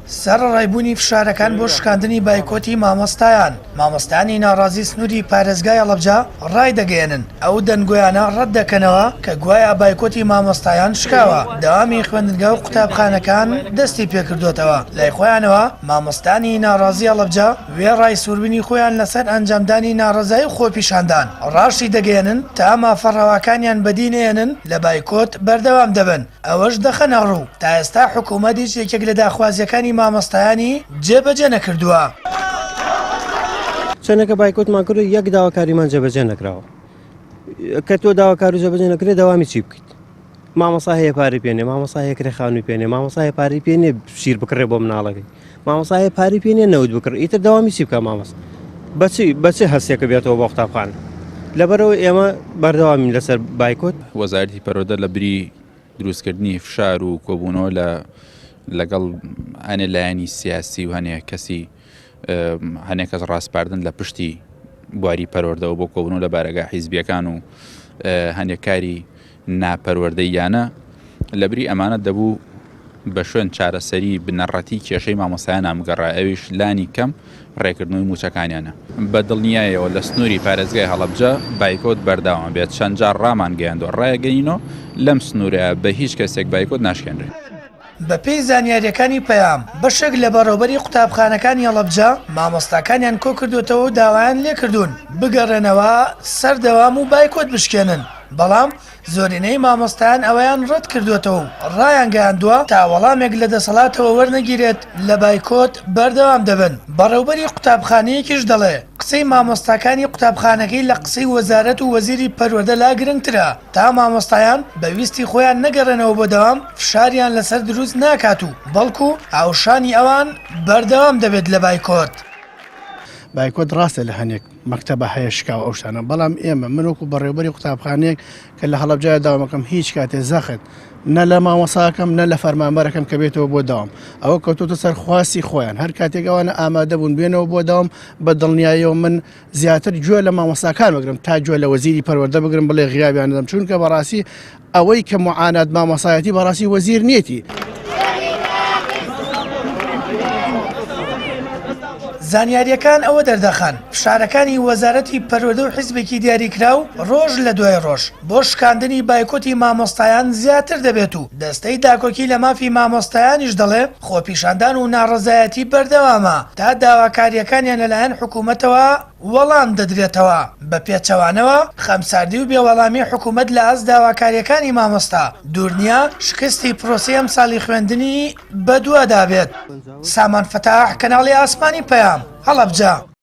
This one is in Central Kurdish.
سەرەڕای بوونی فشارەکان بۆ شکاندنی بایکۆتی مامۆستایان، مامۆستایانی ناڕازی سنووری پارێزگای هەڵەبجە ڕایدەگەیەنن، ئەو دەنگۆیانە ڕەتدەکەنەوە کە گوایا بایکۆتی مامۆستایان شکاوە، دەوامی خوێندنگا و قوتابخانەکان دەستی پێکردۆتەوە. لای خۆیانەوە مامۆستایانی ناڕازی هەڵەبجە وێڕای سووربوونی خۆیان لەسەر ئەنجامدانی ناڕەزایی و خۆپیشاندان، ڕاشیدەگەیەنن تا مافە ڕەواکانیان بەدی نەیەنن لە بایکۆت بەردەوام دەبن. ئەوەش دەخەنەڕوو، تا ئێستا حکوومەت هیچ یەکێک لە داخوازییەکانی مامۆستایانی جێبەجێ نەکردووە. چەندێکە بایکۆتمان کردو یەک داواکاریمان جێبەجێ نەکراوە. کە تۆ داواکار و جێبەجێ نەکرێت دەوامی چی بکەیت؟ مامۆستا هەیە پارەی پێ نییە، مامۆستا هەیە کرێ خانووی پێ نییە، مامۆستا هەیە پارەی پێ نییە شیر بکڕێ بۆ مناڵەکەی، مامۆستا هەیە پارەی پێ نییە نەوت بکڕێ، ئیتر دەوامی چی بکا مامۆستا؟ بەچی بەچ هەستێکە بێتەوە بۆ قوتابخانە؟ لەبەرئەوەی ئێمە بەردەوامین لەسەر بایکۆت. وەزارەتی پەروەردە لە بری دروستکردنی فشار و کۆبوونەوە لە لەگەڵ هەنێ لایەنی سیاسی و هەنێ کەسی هەنێ کەس ڕاسپاردن لە پشتی بواری پەروەردەوە بۆ کۆبوونەوە لە بارەگا حیزبیەکان و هەنێک کاری ناپەروەردەییانە، لەبری ئەمانە دەبوو بە شوێن چارەسەری بنەڕەتی کێشەی مامۆستایانا بگەڕایە، ئەویش لانی کەم ڕێکردنەوەی مووچەکانیانە. بە دڵنیایەوە لە سنووری پارێزگای هەڵەبجە بایکۆت بەردەوام بێت، چەند جار ڕامانگەیاندووە، ڕایەگەینینۆ لەم سنوورە بە هیچ کەسێک بایکۆت ناشکێنرێ. بەپێی زانیارییەکانی پەیام، بەشێک لە بەڕێوبەری قوتابخانەکانی هەڵەبجە مامۆستاکانیان کۆکردووەتەوە و داوایان لێکردوون بگەڕێنەوە سەر دەوام و بایکۆت بشکێنن، بەڵام زۆرینەی مامۆستایان ئەوەیان ڕەتکردووەتەوە و ڕایانگەیاندووە تا وەڵامێک لە دەسەڵاتەوە وەرنەگیرێت لە بایکۆت بەردەوام دەبن. بەڕێوبەری قوتابخانەیەکیش دەڵێ، قسەی مامۆستاکانی قوتابخانەکەی لە قسەی وەزارەت و وەزیری پەروەردە لا گرنگترە، تا مامۆستایان بە ویستی خۆیان نەگەڕێنەوە بۆ دەوام فشاریان لەسەر دروست ناکات و بەڵکو هاوشانی ئەوان بەردەوام دەبێت لە بایکۆت. بایکۆت ڕاستە لە هەنێک مەکتەبە هەیە شکاوە ئەو شتانە بەڵام ئێمە من وەکو بەڕێوبەری قوتابخانەیەک کە لە هەڵەبجە داوامەکەم هیچ کاتێ زەخت نە لە مامۆساکەم نە لە فەرمانبەرەکەم کە بێتەوە بۆ داوام ئەوە کەوتۆتە سەر خواستی خۆیان هەر کاتێک ئەوانە ئامادە بوون بێنەوە بۆ داوام بە دڵنیاییەوە من زیاتر گوێ لە مامۆستاکان بگرم تا گوێ لە وەزیری پەروەردە بگرم بڵێ غیابیان دەدەم چونکە بەڕاستی ئەوەی کە معانات مامۆسایەتی بەڕاستی وەزیر نیەتی. زانیارییەکان ئەوە دەردەخەن، فشارەکانی وەزارەتی پەروەردە و حیزبێکی دیاریکراو ڕۆژ لە دوای ڕۆژ بۆ شکاندنی بایکۆتی مامۆستایان زیاتر دەبێت و دەستەی داکۆکی لە مافی مامۆستایانیش دەڵێ خۆپیشاندان و ناڕەزایەتی بەردەوامە تا داواکارییەکانیان لەلایەن حکوومەتەوە وەڵام دەدرێتەوە، بە پێچەوانەوە خەمساردی و بێ وەڵامی حکوومەت لە ئاست داواکارییەکانی مامۆستا، دوور نییە شکستی پرۆسەی ئەمساڵی خوێندنی بەدوادا بێت. سامان فەتاح، کەناڵی ئاسمانی پەیام، هەڵەبجە.